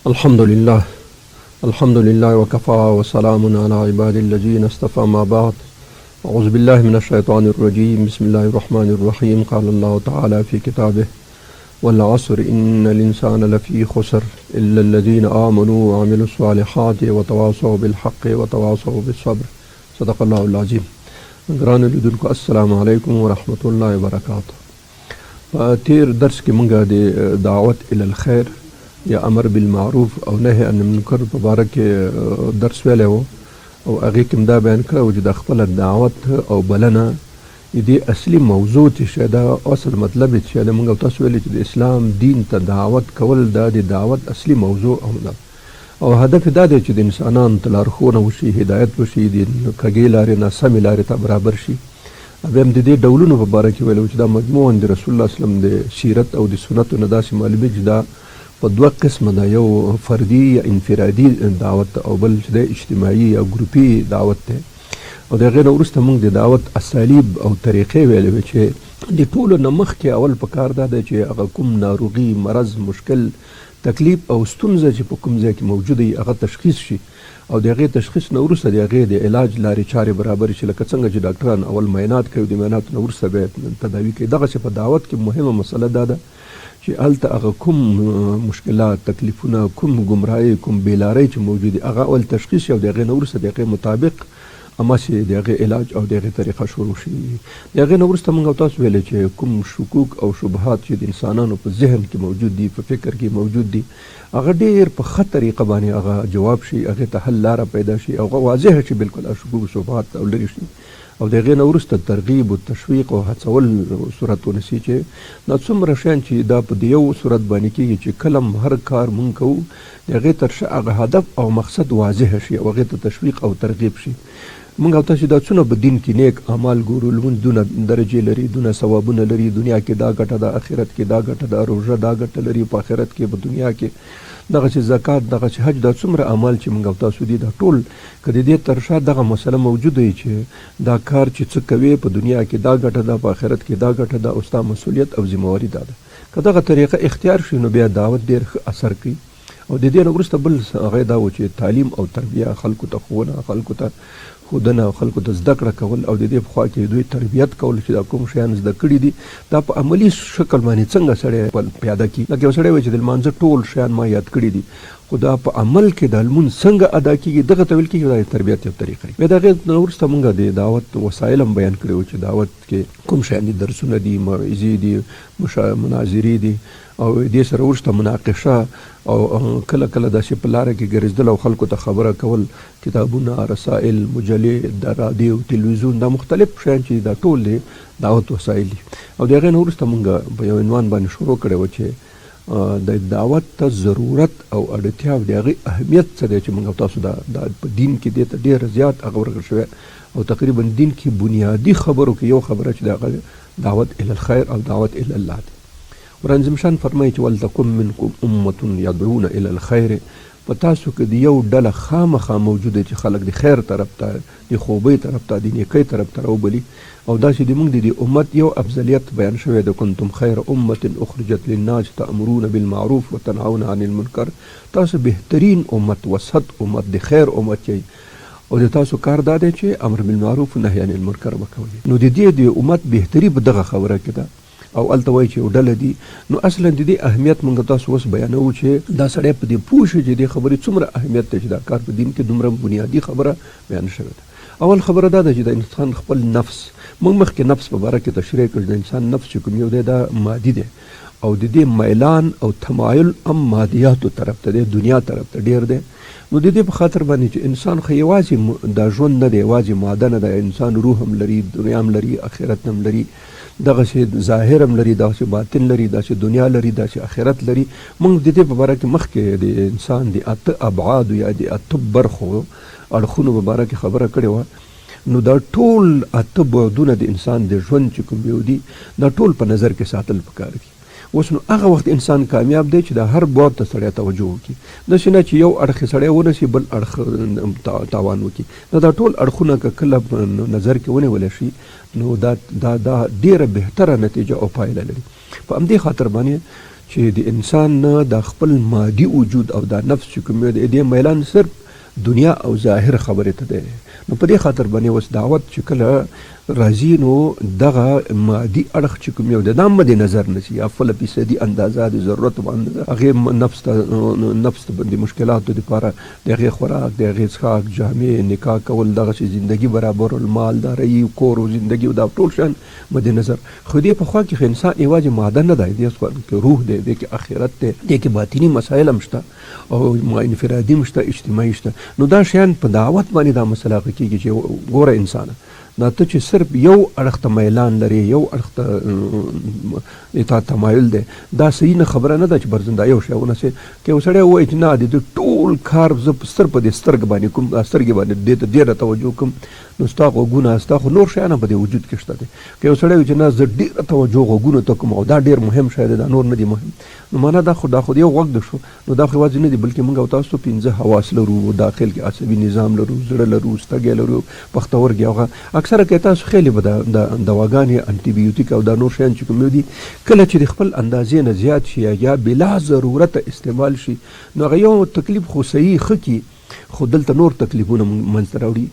الحمد لله الحمد لله وكفى وسلام على عباد الذين اصطفى ما بعد أعوذ بالله من الشيطان الرجيم بسم الله الرحمن الرحيم قال الله تعالى في كتابه والعصر إن الإنسان لفي خسر إلا الذين آمنوا وعملوا الصالحات وتواصوا بالحق وتواصوا بالصبر صدق الله العظيم. ګرانو لیدونکو، السلام علیکم ورحمت الله وبرکاته. په تیر درس کې مونږ د دعوت الی الخير یا امر بالمعروف او نهی عن المنکر په باره کې درس ویلی و، او هغې کې دا بیان کړی و چې د خپله دعوت او بلنه د دې اصلي موضوع څه شی ده، اصل مطلب یې څه شی دی. مونږ تاسو ویلي چې د اسلام دین ته دعوت کول دا د دعوت اصلي موضوع او ده، او هدف دا دی چې د انسانانو ته لارښوونه وشي، هدایت وشي، د کږې لارې نه سمې لارې ته برابر شي. بیا هم د دې ډولونو په باره کې ویلو چې دا مجموعاً د رسول الله صلی الله علیه وسلم د سیرت او د سنتو نه داسې معلومېږي چې دا په دوه قسمه ده، یو فردي یا انفرادي دعوت او بل چې دی اجتماعي یا ګروپي دعوت دی. او د هغې نه وروسته موږ د دعوت اسالیب او طریقې ویلې وې چې د ټولو نه مخکې اول په کار دا دی چې هغه کوم ناروغي، مرض، مشکل، تکلیف او ستونزه چې په کوم ځای کې موجوده وي هغه تشخیص شي، او د هغې تشخیص نه وروسته د هغې د علاج لارې چارې برابرې شي. لکه څنګه چې ډاکټران اول معاینات کوي، د معایناتو نه وروسته بیا تداوي کوي، دغسې په دعوت کې مهمه مسله دا ده چې هلته هغه کوم مشکلات، تکلیفونه، کوم ګمراهۍ، کوم بېلارۍ چې موجود دي هغه اول تشخیص شي، او د هغې نه وروسته د هغې مطابق هماسې د هغې علاج او د هغې طریقه شروع شي. د هغې نه وروسته موږ تاسو ویلې چې کوم شکوک او شبهات چې د انسانانو په ذهن کې موجود دي، په فکر کې موجود دي، هغه ډېر په ښه طریقه باندې هغه جواب شي، هغې ته حل لاره پیدا شي او هغه واضح شي، بالکل هغه شکوک او شبهات او لرې شي. او د هغې نه وروسته ترغیب او تشویق او هڅول صورت ونیسي چې دا څومره شیان چې دا په دې یو صورت باندې کېږي چې کله هم هر کار مونږ کوو د هغې تر شا هغه هدف او مقصد واضح شي او هغې ته تشویق او ترغیب شي. مونږ او تاسو دا څونه په دین کې نیک اعمال ګورو، لمونځ دونه درجې لري، دونه ثوابونه لري، دنیا کې دا ګټه ده، آخرت کې دا ګټه ده، روژه دا ګټه لري په آخرت کې، په دنیا کې دغسې زکات، دغسې حج، دا څومره اعمال چې مونږ او تاسو دي دا ټول که د دې تر شا دغه مسله موجوده وي چې دا کار چې څه کوې په دنیا کې دا ګټه ده، په آخرت کې دا ګټه ده، او ستا مسؤلیت او ذمه واري دا ده، که دغه طریقه اختیار شي نو بیا دعوت ډېر ښه اثر کوي. او د دې نه وروسته بل هغه دا و چې تعلیم او تربیه، خلکو ته ښوونه، خلکو ته ښودنه او خلکو ته زده کړه کول، او د دې په خوا کې دوی تربیت کول چې دا کوم شیان زده کړي دي دا په عملي شکل باندې څنګه سړی پیاده کړي. لکه یو سړی وایي چې د لمانځه ټول شیان ما یاد کړي دي، خو دا په عمل کې د لمونځ څنګه ادا کېږي دغه ته ویل کېږي دا د تربیت یو طریقه دی. بیا د هغې نه وروسته موږ د دعوت وسایل هم بیان کړي وو چې دعوت کې کوم شیان دي، درسونه دي، موعظې دي، مناظرې دي، او دې سره وروسته مناقشه او کله کله داسې په لاره کې ګرځېدل او خلکو ته خبره کول، کتابونه، رسائل، مجلې، د رادیو، تلویزیون، دا مختلف شیان چې دا ټول د دعوت وسایل دي. او د هغې نه وروسته موږ په یو عنوان باندې شروع کړی و چې د دعوت ته ضرورت او اړتیا او د هغې اهمیت څه دی چې موږ تاسو دا په دین کې دې ته ډېر زیات هغه ورکړل شوی، او تقریبا دین کې بنیادي خبرو کې یو خبره چې د هغه دعوت الی الخیر او دعوت الی الله دی. قرآن عظیم شان فرمایي چې ولتکم منکم امة یدعون الی الخیر، په تاسو کې د یو ډله خامخا موجوده چې خلک د خیر طرف ته، د خوبۍ طرف ته، د نیکۍ طرف ته راوبلي. او داسې د موږ د دې امت یو افضلیت بیان شوی دی، کنتم خیر امة اخرجت للناس تأمرون بالمعروف وتنهون عن المنکر، تاسو بهترین امت، وسط امت، د خیر امت یئ، او د تاسو کار دا دی چې امر بالمعروف نهی عن المنکر به کوئ. نو د دې د امت بهتري په دغه خبره کې ده. او هلته وایي چې یو ډله دي، نو اصلا د دې اهمیت موږ تاسو اوس بیانوو چې دا سړی په دې پوه شي چې دې خبرې څومره اهمیت دی چې دا کار په دین کې دومره بنیادي خبره بیان شوې ده. اول خبره دا ده چې د انسان خپل نفس، موږ مخکې نفس په باره کې تشریح کړ چې د انسان نفس چې کوم یو دی دا مادي دی، او د دې میلان او تمایل هم مادیاتو طرف ته دی، دنیا طرف ته ډېر دی. نو د دې په خاطر باندې چې انسان خو یوازې دا ژوند نه دی، یوازې ماده نه ده، انسان روح هم لري، دنیا هم لري، آخرت هم لري، دغسې ظاهر هم لري، دغسې باطن لري، داسې دنیا لري، داسې آخرت لري. موږ د دې په باره کې مخکې د انسان د اته ابعادو یا د اته برخو اړخونو په باره کې خبره کړې وه. نو دا ټول اته بعدونه د انسان د ژوند چې کوم یو دي دا ټول په نظر کې ساتل پکار دي. اوس نو هغه وخت انسان کامیاب دی چې د هر بعد ته سړی توجه وکړي، داسې نه چې یو اړخ یې سړی ونیسي بل اړخ تاوان وکړي. دا ټول اړخونه که کله نظر کې ونیول شي نو دا دا دا ډېره بهتره نتیجه او پایله لري. په همدې خاطر باندې چې د انسان نه دا خپل مادي وجود او دا نفس چې کوم دی، دې میلان صرف دنیا او ظاهر خبرې ته دی. نو په دې خاطر باندې اوس دعوت چې کله راځي نو دغه مادي اړخ چې کوم یو دی دا مد نظر نسی، یا فل فیصدي اندازه د ضرورت باندې هغه نفس ته، نفس ته د مشکلاتو لپاره د هغې خوراک، د هغې څښاک، جامې، نکاح کول، دغسې زندګي برابرول، مالداري، کور او زندګي او دا ټول شیان مد نظر. خو دې په خوا کې خو انسان یوازې ماده نه دی، دې خوا کې روح دی، دې کې آخرت دی، دې کې باطني مسایل هم شته او انفرادي هم شته، اجتماعي شته. نو دا شیان په دعوت باندې دا مسله هغه کېږي چې ګوره انسانه، دا ته چې صرف یو اړخ ته میلان لرې، یو اړخ ته تا تمایل دی، دا صحیح نه خبره نه ده چې برځن دا یو شی ونسې. که یو سړی ووایي چې نه، د دې ټول کار زه صرف په دې سترګه باندې کوم، دا سترګې باندې دې ته ډېره توجه کوم، نو ستا غوږونه، ستا خو نور شیان هم په دې وجود کې شته دی. که یو سړی وایي چې نه، زه ډېره توجه غوږونو ته کوم او دا ډېر مهم شی دی، دا نور نه دی مهم، نو معنا دا خو دا خو یو غوږ د شو، نو دا خو یوازې نه دي، بلکې موږ او تاسو پنځه حواس لرو، داخل کې عصبي نظام لرو، زړه لرو، سترګې لرو، پښتورګي او هغه اکثره که تاسو خیلې به دا دواګانې، انټي بیوټیک او دا نور شیان چې کوم دي، کله چې د خپل اندازې نه زیات شي یا بلا ضرورته استعمال شي، نو هغه یو تکلیف خو صحیح ښه کړي، خو دلته نور تکلیفونه منځته راوړي،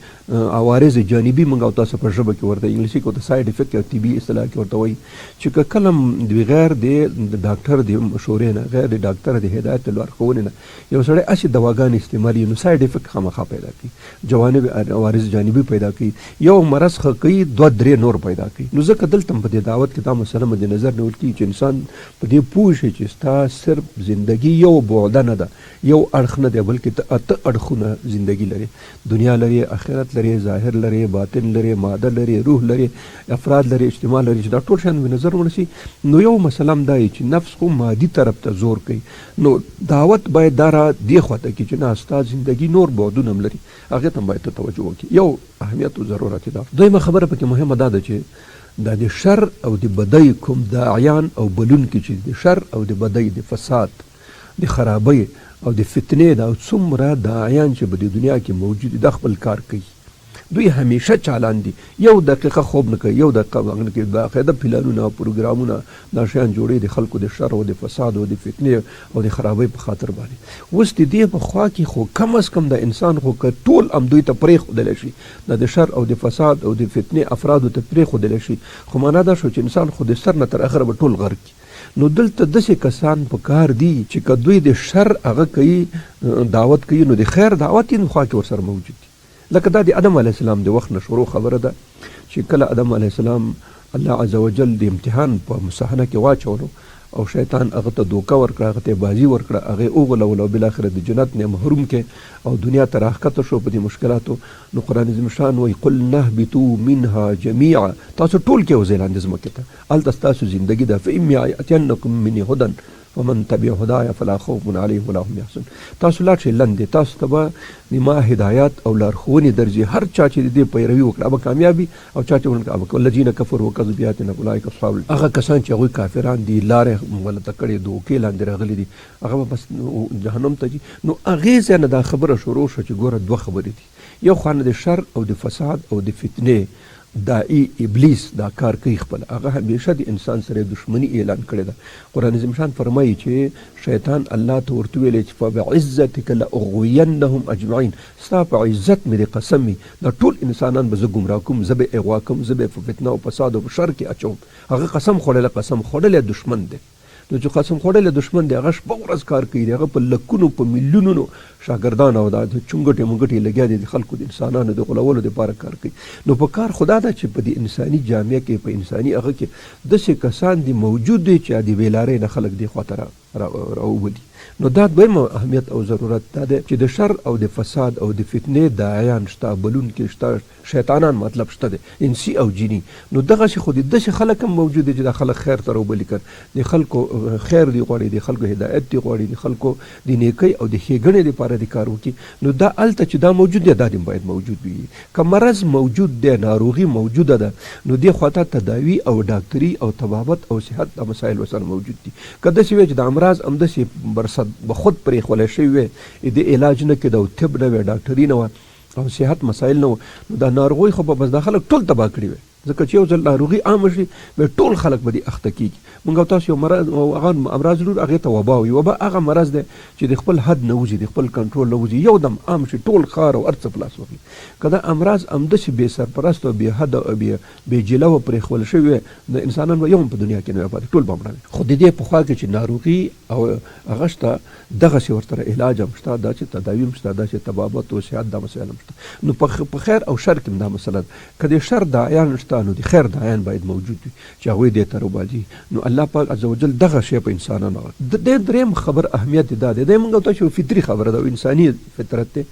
عوارض جانبي موږ او تاسو په ژبه کې ورته انګلیسي کې ورته ساید افیکټ یا طبي اصطلاح کې ورته وایي، چې که کله بغیر د ډاکټر د مشورې نه، غیر د ډاکټر د هدایت لارښوونې نه یو سړی هسې دواګانې استعمالوي، نو ساید افیکټ خامخا پیدا کوي، جوانب عوارض جانبي پیدا کوي، یو مرض ښه کوي، دوه درې نور پیدا کوي. نو ځکه دلته هم په دې دعوت کې دا مسله مد نظر نیول کېږي چې انسان په دې پوه شي چې ستا صرف زندګي یو بعده نه ده، یو اړخ نه دی، بلکې ته اته اړخونه زندګي لرې، دنیا لرې، آخرت لرې، ظاهر لرې، باطن لرې، ماده لرې، روح لرې، افراد لرې، اجتماع لرې، چې دا ټول شیان به نظر ونیسي. نو یو مسله هم دا چې نفس خو مادي طرف ته زور کوي، نو دعوت باید دا را دې خواته کړي چې نه، ستا زندګي نور بعدونه هم لري، هغې ته هم باید ته توجه وکړي. یو اهمیت او ضرورت دا. دویمه خبره پکې مهمه دا ده چې دا د شر او د بدۍ کوم داعیان او بلونکي چې د شر او د بدۍ، د فساد، د خرابۍ او د فتنې دا څومره داعیان چې په دې دنیا کې موجود دي، دا خپل کار کوي، دوی همیشه چالان دي، یو دقیقه خوب نه کوي، یو دقیقه وخت نه کوي، باقاعده پلانونه او پروګرامونه دا شیان جوړوي د خلکو د شر او د فساد او د فتنې او د خرابۍ په خاطر باندې. اوس د دې په خوا کې خو کم از کم د انسان خو که ټول هم دوی ته پرېښودلی شي، دا د شر او د فساد او د فتنې افرادو ته پرېښودلی شي، خو معنا دا شو چې انسان خو د سر نه تر اخره به ټول غرق کړي. نو دلته داسې کسان په کار دي چې که دوی د شر هغه کوي، دعوت کوي، نو د خیر دعوت یې خوا کې ورسره موجود دي. لکه دا د ادم علیه السلام د وخت نه شروع خبره ده چې کله ادم علیه السلام الله عز وجل د امتحان په مصحنه کې واچولو او شیطان هغه ته دوکه ورکړه، هغه ته بازي ورکړه، هغه وغولول او بالاخره د جنت نه محروم کې او دنیا ته راښکته شو په دې مشکلاتو. نو قرآن عظیم شان وایي قل نهبطوا منها جميعا، تاسو ټول کې وځئ لاندې ځمکې ته، هلته ستاسو زندګي ده، فاما یاتینکم مني هدی فمن تبع هدایا فلا خوف علیهم ولا هم یحزنون. تاسو لاړ شئ لندې، تاسو ته به د ما هدایات او لارښوونې درځي، هر چا چې د دې پیروي وکړه هغه به کامیاب وي او چا چې ونه کړه هغه به. والذین کفروا وکذبوا بآیاتنا اولئک اصحاب. هغه کسان چې هغوی کافران دي، لاره یې غلطه کړې، دوکې لاندې راغلي دي، هغه به بس جهنم ته ځي. نو هغې ځای نه دا خبره شروع شوه چې ګوره دوه خبرې دي، یو خوا نه د شر او د فساد او د فتنې داعي ابلیس دا کار کوي، خپله هغه همیشه د انسان سره دښمني اعلان کړې ده. قرآن عظیم شان فرمایي چې شیطان الله ته ورته ویلې چې فبعزتک لاغوینهم اجمعین، ستا په عزت مې د قسم وي، دا ټول انسانان به زه ګمراه کوم، زه به اغوا کوم، زه به په فتنه او فساد او په شر کې اچوم. هغه قسم خوړلی، قسم خوړلی دښمن دی. نو چې قسم خوړلی دښمن دی، هغه شپه ورځ کار کوي، د هغه په لکونو په میلیونونو شاګردان او دا چونګټې مونګټې لګیا دي د خلکو د انسانانو د غولولو دپاره کار کوي. نو په کار خو دا ده چې په دې انساني جامعه کې، په انساني هغه کې داسې کسان دي موجود دي چې د بې لارۍ نه خلک دې خوا ته راوبولي. نو دا دویم اهمیت او ضرورت دا دی چې د شر او د فساد او د فتنې داعیان شته، بلونکي شته، شیطانان مطلب شته دی، انسي او جني. نو دغسې خو دې داسې خلک هم موجود دي چې دا خلک خیر ته راوبلي کړ، د خلکو خیر دي غواړي، د خلکو هدایت دي غواړي، د خلکو د نیکۍ او د ښېګڼې دپاره دې کار وکړي. نو دا هلته چې دا موجود دی، دا دې باید موجود وي. که مرض موجود دی، ناروغي موجوده ده، نو دې خوا ته تداوي او ډاکتري او طبابت او صحت دا مسایل ورسره موجود دي. که داسې وی چې د امراض همداسې برسد به خود پرېښولی شوی وی، دې علاج نه کېده او طب نه وی، ډاکټري نه وه او صحت مسایل نه وو، نو دا ناروغۍ خو به بس دا خلک ټول تباه کړي وی. ځکه چې یو ځل ناروغي عامه شي بیا ټول خلک په دې اخته کیږي. موږ او تاسو یو مرض او هغه امراض لرو، هغې ته وبا وایي. وبا هغه مرض دی چې د خپل حد نه وځي، د خپل کنټرول نه وځي، یو دم عام شي، ټول ښار او هر څه په لاس واخلي. که دا امراض همداسې بې سرپرست او بې حده او بې جلوه پرېښول شوي وای، نو انسانان به یو هم په دنیا کې نه وای پاتې، ټول به مړه وای. خو د دې په خوا کې چې ناروغي او هغه شته، دغسې ورسره علاج هم شته، داسې تداوي هم شته، داسې طبابت او صحت دا مسایل هم شته. نو په خیر او شر کې هم دا مسله ده، که د شر داعیان شته نو د خیر داعیان باید موجود وي چې هغوی دې ته راوباسي. نو الله پاک عزوجل دغه شی په انسانانو هغه د دې دریم خبر اهمیت یې دا دی، دا موږ او تاسو یو فطري خبره ده او انساني فطرت دی.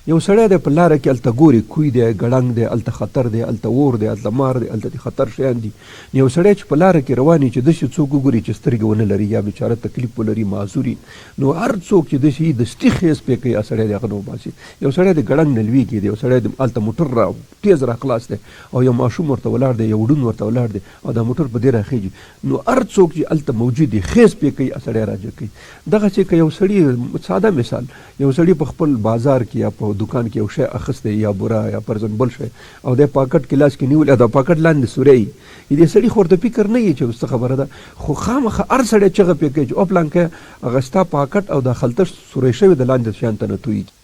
یو سړی دی په لاره کې هلته ګوري کوی دی، ګړنګ دی، هلته خطر دی، هلته اور دی، هلته مار دی، هلته د خطر شیان دي. نو یو سړی چې په لاره کې روان وي چې داسې څوک وګوري چې سترګې ونه لري یا بیچاره تکلیف ولري، معذور وي، نو هر څوک چې داسې وي دستي خیز پرې کوي، هغه سړی د هغه نه وباسي. یو سړی د ګړنګ نه لویږي، یو سړی د هلته موټر را تیز را خلاص دی او یو ماشوم ورته ولاړ دی، یو ړوند ورته ولاړ دی او دا موټر په دې راخیږي، نو هر څوک چې هلته موجود وي خیز پرې کوي، هغه سړی راجګ کوي. دغسې که یو سړي، ساده مثال، یو سړي په خپل بازار کې یا په دوکان کې یو شی اخیستی، یا بوره یا فرضاً بل شی، او دی پاکټ کې لاس کې نیولی، دا پاکټ لاندې سوری وي، دې سړي خو ورته فکر نه وي چې اوس څه خبره ده، خو خامخا هر سړی چغه پرې کوي چې او پلانکی هغه ستا پاکټ او دا خلطه سوری شوې ده لاندې شیان ته نه تویږي.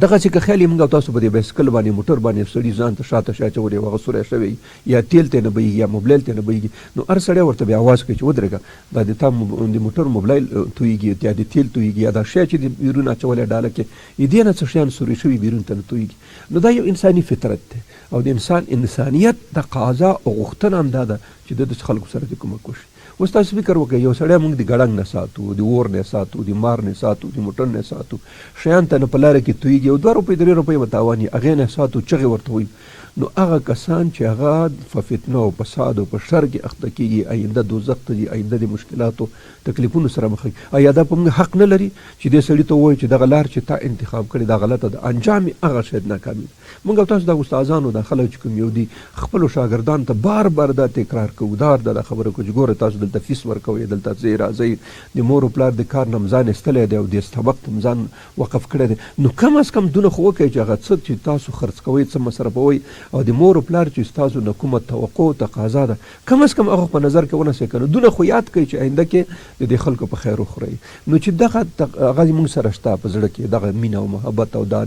دغسې که خیال یې موږ او تاسو په دې بایسکل باندې موټر باندې سړي ځان ته شاته شی اچولی او هغه سوری شوی وي، یا تیل ته نه بهیږي یا موبلایل ته نه بهیږي، نو هر سړی ورته بیا اواز کوي چې ودرېږه، دا د تا د موټر موبلایل تویږي یا د تیل تویږي یا دا شی چې د بیرون اچولی ډاله کې یې دې نه څه شیان سوري شوي بیرون ته نه تویږي. نو دا یو انساني فطرت دی او د انسان انسانیت تقاضا او غوښتنه هم دا ده چې د داسې خلکو سره دې کومک وشي. اوس تاسو فکر وکړئ، یو سړی موږ د ګړنګ نه ساتو، د اور نه ساتو، د مار نه ساتو، د موټر نه ساتو، شیان ته نه په لاره کې تویږي او 2 روپۍ 3 روپۍ به تاوان یې، هغې نه ساتو، چغې ورته وایو. نو هغه کسان چې هغه په فتنه او فساد او په شر کې اخته کیږي، آینده دوزخ ته ځي، آینده د مشکلاتو تکلیفونو سره مخ کیږي، ایا دا په موږ حق نه لري چې دې سړي ته ووایو چې دغه لار چې تا انتخاب کړې دا غلطه ده، انجام یې هغه شاید ناکامي ده؟ موږ او تاسو دا استادانو دا خلک چې کوم یو دي خپلو شاګردانو ته بار بار دا تکرار کوو، دا دا خبره کوو چې ګوره تاسو دلته فیس ورکوئ، دلته ځئ راځئ، د مور او پلار د کار نه هم ځان ایستلی دی او د سبق ته هم ځان وقف کړی دی، نو کم از کم دونه خو وکړئ چې هغه څه چې تاسو خرڅ کوئ، څه مصرفوئ او د مور او پلار چې ستاسو نه کومه توقع او تقاضا ده، کم از کم هغه په نظر کې ونیسئ که نه دونه خو یاد کړئ چې آینده کې د دې خلکو په خیر وخورئ. نو چې دغه هغه موږ سره شته په زړه کې دغه مینه او محبت او دا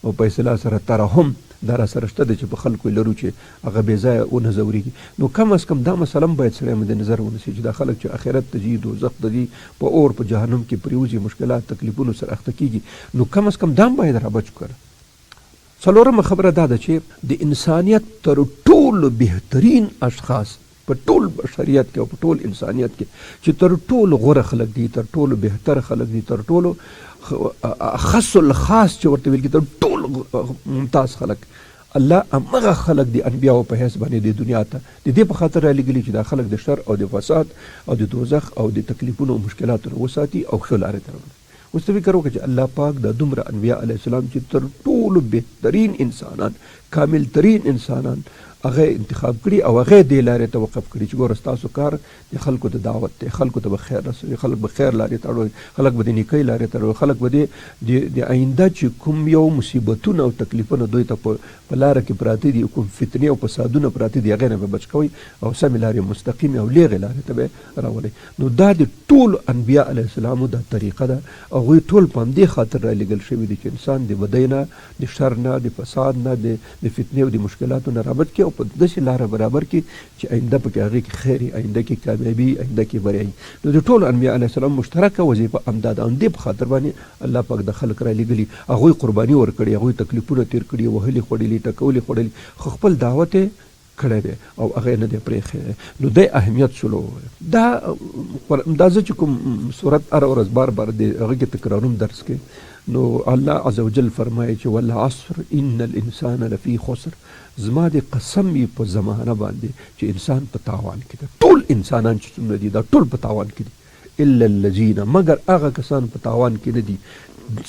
او په اصطلاح سره ترحم دا را سره شته دی چې په خلکو یې لرو چې هغه بې ځایه ونه ځورېږي، نو کم از کم دا مسله هم باید سړی مد نظر ونیسي چې دا خلک چې اخرت ته ځي، دوزخ ته ځي، په اور په جهنم کې پرېوځي، مشکلات تکلیفونو سره اخته کېږي، نو کم از کم دا هم باید را بچ کړو. څلورمه خبره دا ده چې د انسانیت تر ټولو بهترین اشخاص په ټول بشریت کې او په ټول انسانیت کې چې تر ټولو غوره خلک دي، تر ټولو بهتر خلک دي، تر ټولو اخص الخاص چې ورته ویل کېږي، تر ټولو ممتاز خلک، الله همغه خلک د انبیاو په حیث باندې د دنیا ته د دې په خاطر رالیږلي چې دا خلک د شر او د فساد او د دوزخ او د تکلیفونو او مشکلاتو نه وساتي او ښه لارې ته راولي. اوس ته فکر وکړه چې الله پاک دا دومره انبیاء علیه السلام چې تر ټولو بهترین انسانان، کامل ترین انسانان هغه انتخاب کړي او هغه دې لارې ته وقف کړي چې ګوره ستاسو کار د خلکو ته دعوت دی، خلکو ته به خیر رسوي، خلک به خیر لارې ته اړوي، خلک به د نیکۍ لارې ته اړوي، خلک به د آینده چې کوم یو مصیبتونه او تکلیفونه دوی ته په لاره کې پراته دي، کوم فتنې او فسادونه پراته دي، هغې نه به بچ کوي او سمې لارې، مستقیمې او لیغې لارې ته به راولي. نو دا د ټولو انبیاء علیه السلامو دا طریقه ده، هغوی ټول په همدې خاطر رالیږل شوي دي چې انسان د بدۍ نه، د شر نه، د فساد نه، د فتنې او د مشکلاتو نه رابچ کړي او په داسې لاره برابر کړي چې آینده پکې هغې کې خیر وي، آینده کې کامیابي، آینده کې بریا وي. نو د ټولو انبیاء علیه السلام مشترکه وظیفه همدا ده، همدې په خاطر باندې الله پاک دا خلک رالیږلي، هغوی قرباني ورکړې، هغوی تکلیفونه تیر کړي، وهلي خوړلي، ټکولي خوړلي، خو خپل دعوت یې کړی دی او هغه یې نه دی پرېښی دی. نو دی اهمیت شولو. دا دا زه چې کوم سورت هره ورځ بار بار د هغه کې تکراروم درس کې، نو الله عزوجل فرمایي چې والعصر ان الانسان لفی خسر، زما د قسم وي په زمانه باندې چې انسان په تاوان کې دی. ټول انسانان چې څومره دي دا ټول په تاوان کې دي، الا الذین، مګر هغه کسان په تاوان کې نه دي.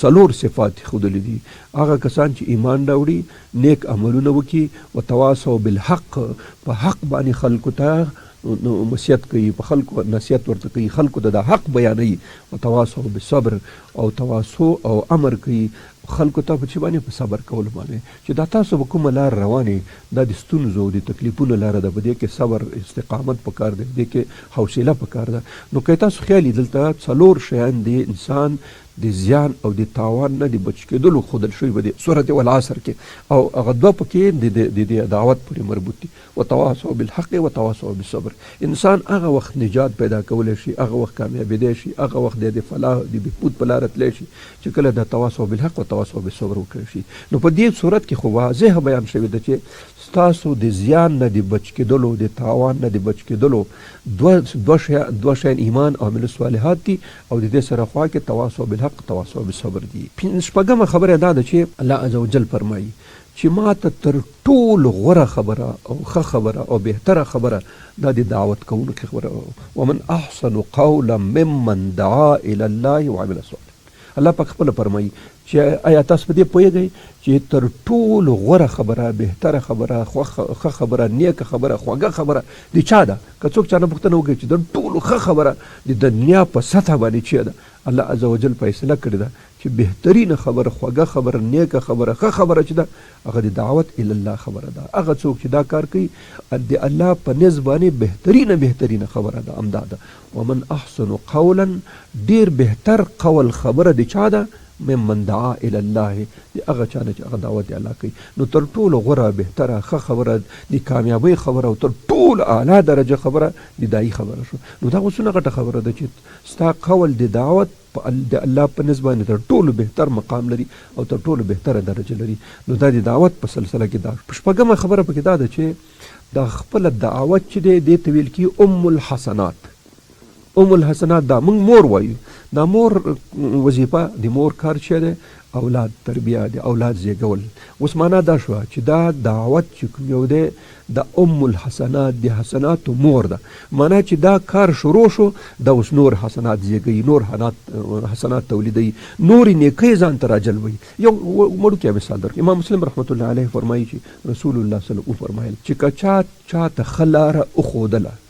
څلور صفات یې ښودلي دي، هغه کسان چې ایمان راوړي، نیک عملونه وکړي، وتواصوا بالحق، په حق باندې خلکو ته وصیت کوي، په خلکو نصیحت ورته کوي، خلکو ته د حق بیانوي. وتواصوا بالصبر، او تواصو او امر کوي خلکو ته په څه باندې؟ په صبر کولو باندې، چې دا تاسو په کومه لار روان یئ دا د ستونزو او د تکلیفونو لاره ده، په دې کې صبر استقامت پکار دی، په دې کې حوصله پکار ده. نو که تاسو خیال یې دلته څلور شیان دی انسان د زیان او د تاوان نه د بچ کېدلو ښودل شوي په دې سورة والعصر کې، او هغه دوه پکې د دې دعوت پورې مربوط دي، وتواصوا بالحق وتواصوا بالصبر. انسان هغه وخت نجات پیدا کولی شي، هغه وخت کامیابېدی شي، هغه وخت دی د فلاح د بهبود په لاره تللی شي چې کله د تواصوا بالحق وتواصوا بالصبر وکړی شي. نو په دې صورت کې خو واضح بیان شوې ده چې ستاسو د زیان نه د بچ کېدلو، د تاوان نه د بچ کېدلو دوه شیان ایمان او عمل الصالحات دي، او د دې سره خوا کې تواصوا بالحق تواصوا بالصبر دي. شپږمه خبره دا ده چې الله عزوجل فرمایي چې ما ته تر ټولو غوره خبره او ښه خبره او بهتره خبره دا د دعوت کوونکي خبره، ومن احسن قولا ممن دعا الی الله وعمل صالحا. الله پاک خپله فرمایي چې ایا تاسو په دې پوهېږئ چې تر ټولو غوره خبره، بهتره خبره، ښه خبره، نیکه خبره، خوږه خبره د چا ده؟ که څوک چا نه پوښتنه وکړي چې د ټولو ښه خبره د دنیا په سطح باندې چیرې ده، الله عزوجل فیصله کړې ده چې بهترینه خبره، خوږه خبره، نیکه خبره، ښه خبره چې ده هغه د دعوت الی الله خبره ده. هغه څوک چې دا کار کوي د الله په نزد باندې بهترینه بهترینه خبره ده همدا ده. ومن احسن قولا، ډیر بهتر قول خبره د چا ده؟ ممن دعا الی الله، د هغه چا نه چې هغه دعوت د الله کوي. نو تر ټولو غوره، بهتره، ښه خبره، د کامیابۍ خبره او تر ټولو اعلی درجه خبره د داعي خبره شو. نو دا خو څونه غټه خبره ده چې ستا قول د دعوت په د الله په نزد باندې تر ټولو بهتر مقام لري او تر ټولو بهتره درجه لري. نو دا د دعوت په سلسله کې دا شپږمه خبره پکې دا ده چې دا خپله دعوت چې دی دې ته ویل کېږي ام الحسنات. ام الحسنات دا موږ مور وایو، دا مور وظیفه د مور کار چې دی اولاد تربیه د اولاد زیږول. اوس معنا دا شوه چې دا دعوت چې کوم یو دی دا ام الحسنات د حسناتو مور ده، معنا چې دا کار شروع شو دا اوس نور حسنات زیږوي، نور حسنات تولیدوي، نورې نیکۍ ځان ته راجلبوي. یو وړوکی مثال درکړم، امام مسلم رحمت الله علیه فرمایي چې رسول الله صلی الله علیه وسلم وفرمایل چې که چا چاته ښه لاره وښودله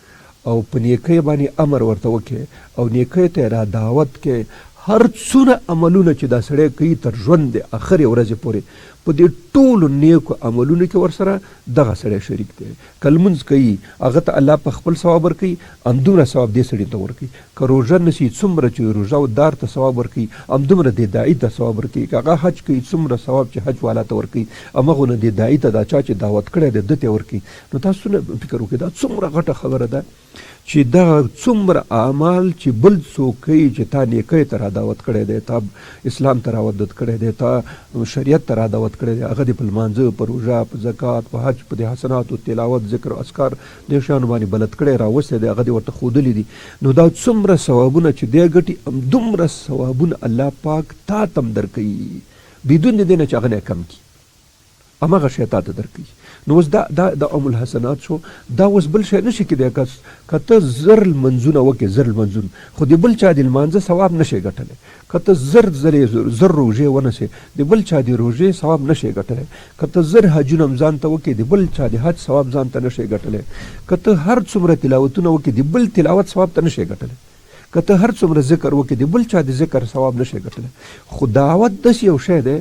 او په نیکۍ باندې امر ورته وکړي او نیکۍ ته یې را دعوت کړي، هر څونه عملونه چې دا سړی کوي تر ژوند د اخرې ورځې پورې په دې ټولو نیکو عملونو کې ورسره دغه سړی شریک دی. که لمونځ کوي هغه ته الله په خپل ثواب ورکوي، همدومره ثواب دې سړي ته ورکوي. که روژه نیسي څومره چې روژه او دار ته ثواب ورکوي همدومره دې داعي ته ثواب ورکوي. که هغه حج کوي څومره ثواب چې حج والا ته ورکوي همغونه دې داعي ته دا چا چې دعوت کړی دی ده ته ورکوي. نو تاسو څونه فکر وکړئ دا څومره غټه خبره ده چې دغه څومره اعمال چې بل څوک کوي چې تا نیکۍ ته را دعوت کړی دی، تا اسلام ته را ودت کړی دی، تا شریعت ته را دعوت کړی دی، هغه دې په لمانځه، په روژه، په زکات، په حج، په دې حسناتو، تلاوت، ذکر، اذکار دې شیانو باندې بلد کړی راوستی دی، هغه دې ورته ښودلي دي. نو دا څومره ثوابونه چې دی ګټي همدومره ثوابونه الله پاک تا ته هم درکوي بدون د دې نه چې هغه نه کم کړي، هماغه شی تاته درکوي. نو اوس دا دا د ام الحسنات شو. دا اوس بل شی نشي کېدای، که ته زر لمنځونه وکړې، زر لمنځونه، خو د بل چا د لمانځه ثواب نشې ګټلی. که ته زر ځلې زر روژې ونسې، د بل چا د روژې ثواب نشې ګټلی. که ته زر حجونه هم ځان ته وکړې، د بل چا د حج ثواب ځان ته نشې ګټلی. که ته هر څومره تلاوتونه وکړې، د بل تلاوت ثواب ته نشې ګټلی. که ته هر څومره ذکر وکړې، د بل چا د ذکر ثواب نشې ګټلی. خو دعوت داسې یو شی دی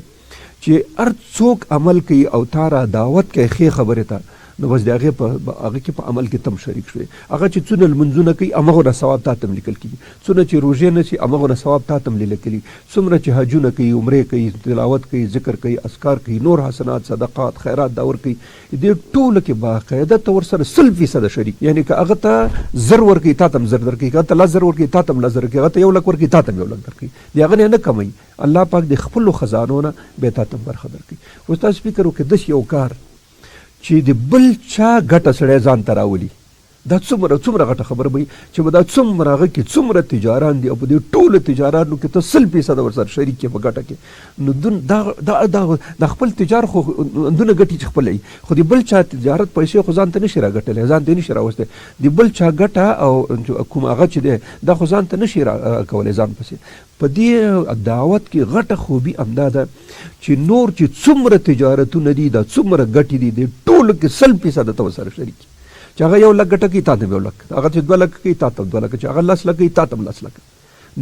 چې هر څوک عمل کوي او تا را دعوت کوي ښې خبرې ته، نو بس د هغې په هغه کې په عمل کې تم شریک شوې. هغه چې څونه لمونځونه کوي همغونه ثواب تا ته هم لیکل کېږي، څونه چې روژې نیسي همغونه ثواب تا ته هم لیکل کېږي، څومره چې حجونه کوي، عمرې کوي، تلاوت کوي، ذکر کوي، اذکار کوي، نور حسنات، صدقات، خیرات دا ورکوي، دې ټولو کې باقاعده ته ورسره 100% شریک. یعنی که هغه ته زر ورکوي تا ته هم زر درکوي، که هغه ته 10,000 ورکوي تا ته هم 10,000 ورکوي، هغه ته 1 لک ورکوي تا ته هم 1 لک درکوي، د هغه نه نه کموي. الله پاک د خپلو خزانو نه بیا تا ته برخه درکوي. اوس تاسو فکر وکړئ داسې یو کار چې د بل چا ګټه سړی ځان ته راولي، دا څومره څومره غټه خبره به وي چې به دا څومره هغه کې څومره تجاران دي او په دې ټولو تجارانو کې ته 100% ورسره شریک یې په ګټه کې. نو دون دا دا دا د خپل تجار خو دونه ګټي چې خپله وي، خو د بل چا تجارت پیسې خو ځان ته نشي راګټلی، ځان ته نشي راوستی. د بل چا ګټه او کوم هغه چې دی دا خو ځان ته نشي راکولی ځان پسې. په دې دعوت کې غټه خوبي همدا ده چې نور چې څومره تجارتونه دي، دا څومره ګټې دي، دې ټولو کې 100% ته ورسره شریک یې. چې هغه یو لک ګټه کوي تا ته یو لک، هغه چې 2 لک کوي تا ته 2 لک، چې هغه 10 لک کوي تا ته 10 لک.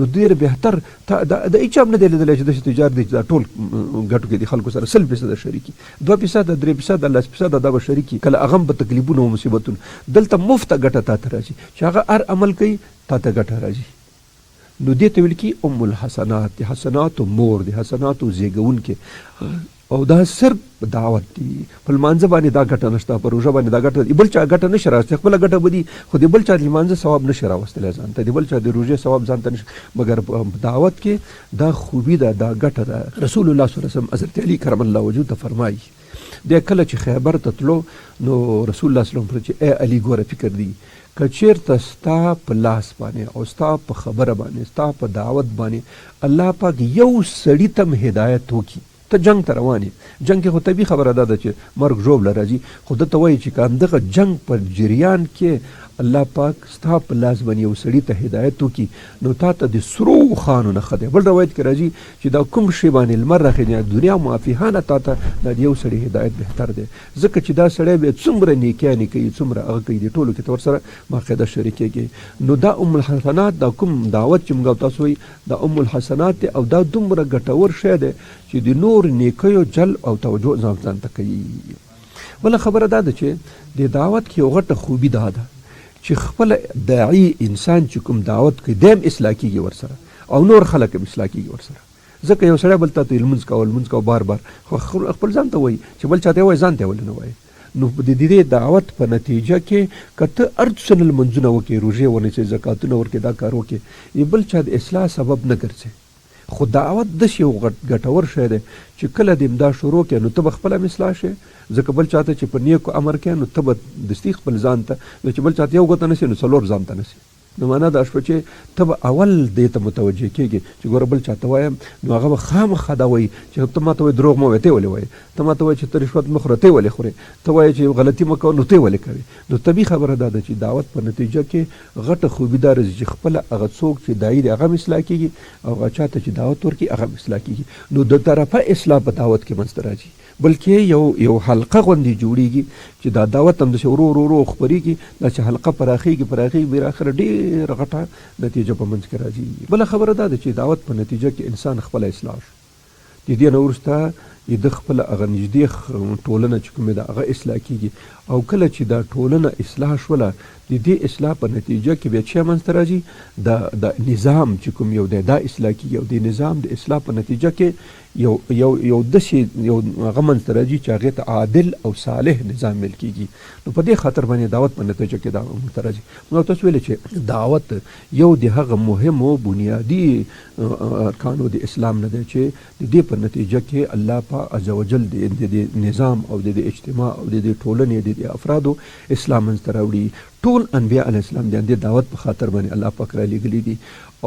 نو ډېر بهتر دا هیچا هم نه دی لیدلی چې داسې تجار دی چې دا ټول ګټو کې د خلکو سره 100% شریکي، 2%، 3%، 10%، دا به شریکي. کله هغه هم په تکلیفونو او مصیبتونو. دلته مفته ګټه تا ته راځي چې هغه هر عمل کوي تا ته ګټه راځي. نو دې ته ویل کېږي ام الحسنات، د حسناتو مور، د حسناتو زیږوونکې. او دا صرف دعوت دی. په لمانځه باندې دا ګټه نشته، په روژه باندې دا ګټه، بل چا ګټه نشي راوستلی، خپله ګټه به دي خو د بل چا د لمانځه ثواب نشي راوستلی ځان ته، د بل چا د روژې ثواب ځان ته نشي. مګر په دعوت کې دا خوبي ده، دا ګټه ده. رسول الله صلی الله علیه وسلم حضرت علي کرم الله وجهه ته فرمایي، دی کله چې خیبر ته تلو نو رسول الله صلی الله علیه وسلم فرمایي چې ای علي ګوره فکر دی که چیرته ستا په لاس باندې او ستا په خبره باندې ستا په دعوت باندې الله پاک یو سړي ته هم هدایت وکړي، ته جنگ ته روان یې، جنگ کې خو طبیعي خبره دا ده چې مرګ ژوبله راځي، خو ده ته وایي چې که همدغه جنگ په جریان کې الله پاک ستا په لاس باندې یو سړي ته هدایت وکړي نو تا ته د سرو اوښانو نه ښه دی. بل روایت کې راځي چې دا کوم شی باندې لمر راخېږي دنیا معافیها نه تا ته دا د یو سړي هدایت بهتر دی، ځکه چې دا سړی بیا څومره نیکیانې کوي، څومره هغه کوي، د ټولو کې ته ورسره باقاعده شریکېږي. نو دا ام الحسنات، دا کوم دعوت چې موږ تاسو وایي دا ام الحسنات دی، او دا دومره ګټور شی دی چې د نور نیکیو جلب او توجه ځان ځان ته کوي. بله خبره دا ده چې د دعوت کې یو غټه خوبي دا ده چې خپل داعي انسان چې کوم دعوت کوي دی هم اصلاح کېږي ورسره او نور خلک هم اصلاح کېږي ورسره. ځکه یو سړی بل ته لمونځ کوه لمونځ کوه بار بار، خو خپل ځان ته وایي چې بل چاته وایي ځان ته ولې نه وایي. نو د دې دعوت په نتیجه کې که ته هر څه لمونځونه وکړې، روژې ونیسې، زکاتونه ورکړې، دا کار وکړې، یې بل چا د اصلاح سبب نه ګرځي. خو دعوت داسې یو ګټور شی دی چې کله دې دا شروع کړې نو ته به خپله هم اصلاح شې، ځکه بل چاته چې په نیکو امر کوې نو ته به دستي خپل ځان ته، نو چې بل چاته یو ګوته نسې نو څلور ځان ته نسې. نو معنا دا شوه چې ته به اول دې ته متوجه کېږې چې ګوره بل چاته وایم نو هغه به خامخا دا وایي چې ته ماته وایې دروغ مه وایه، ته یې ولې وایې؟ ته ماته وایې چې ته رشوت مه خوره، ته یې ولې خورې؟ ته وایې چې غلطي مه کوه، نو ته یې ولې کوې؟ نو طبیعي خبره دا ده چې دعوت په نتیجه کې غټه خوبي دا راځي چې خپله هغه څوک چې داعي دی هغه هم اصلاح کېږي او هغه چاته چې دعوت ورکړي هغه هم اصلاح کېږي. نو د طرفه اصلاح په دعوت کې منځته راځي، بلکې یو یو حلقه غوندې جوړیږي چې دا دعوت هم داسې ورو ورو ورو خپرېږي، دا چې حلقه پراخېږي پراخېږي بالاخره ډېره غټه نتیجه په منځ کې راځي. بله خبره دا ده چې دعوت په نتیجه کې انسان خپله اصلاح شو، د دې نه وروسته یې ده خپله هغه نږدې ټولنه چې کومه ده هغه اصلاح کېږي، او کله چې دا ټولنه اصلاح شوله د دې اصلاح په نتیجه کې بیا چې منځته راځي دا دا نظام چې کوم یو دی دا اصلاح کېږي، او د نظام د اصلاح په نتیجه کې یو یو یو داسې یو هغه منځته راځي چې هغې ته عادل او صالح نظام ویل کېږي. نو په دې خاطر باندې دعوت په نتیجه کې دا موږ ته راځي. موږ تاسو ویل چې دعوت یو د هغه مهمو بنیادي ارکانو د اسلام نه دی چې د دې په نتیجه کې الله پاک عزوجل د دې نظام او د دې اجتماع او د دې ټولنې د دې افرادو اسلام منځته راوړي. ټول انبیاء علیه السلام د دې دعوت په خاطر باندې الله پاک را لېږلي دي.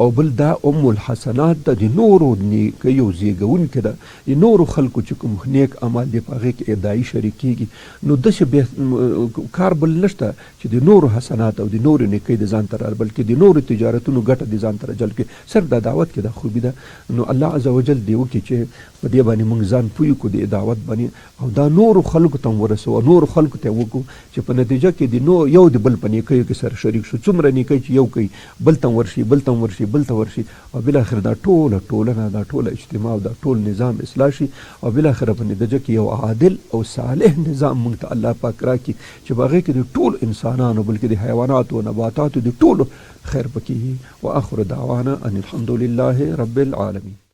او بل دا ام الحسنات ده، د نورو نیکیو زیږوونکې ده، د نورو خلکو چې کوم نیک اعمال دي په هغې کې ادعي شریک کېږي. نو داسې کار بل نشته چې د نورو حسنات او د نورو نیکۍ د ځان ته را، بلکې د نورو تجارتونو ګټه د ځان ته را جلب کړي. صرف دا دعوت کې دا خوبي ده. نو الله عزوجل دې وکړي چې په دې باندې موږ ځان پوه کړو، د دعوت باندې، او دا نورو خلکو ته هم ورسوو او نورو خلکو ته یې وکړو چې په نتیجه کې د نو یو د بل په نیکیو کې سره شریک شو. څومره نیکۍ چې یو کوي بل ته هم ورشي، بل ته هم ورشي، بل ته ورشي، او بالاخره دا ټوله ټولنه، دا ټوله اجتماع او دا ټول نظام اصلاح شي، او بالاخره په نتیجه کې یو عادل او صالح نظام موږ ته الله پاک راکړي چې په هغې کې د ټولو انسانانو بلکې د حیواناتو او نباتاتو د ټولو خیر پکې وي. واخر دعوانا ان الحمد لله رب العالمین.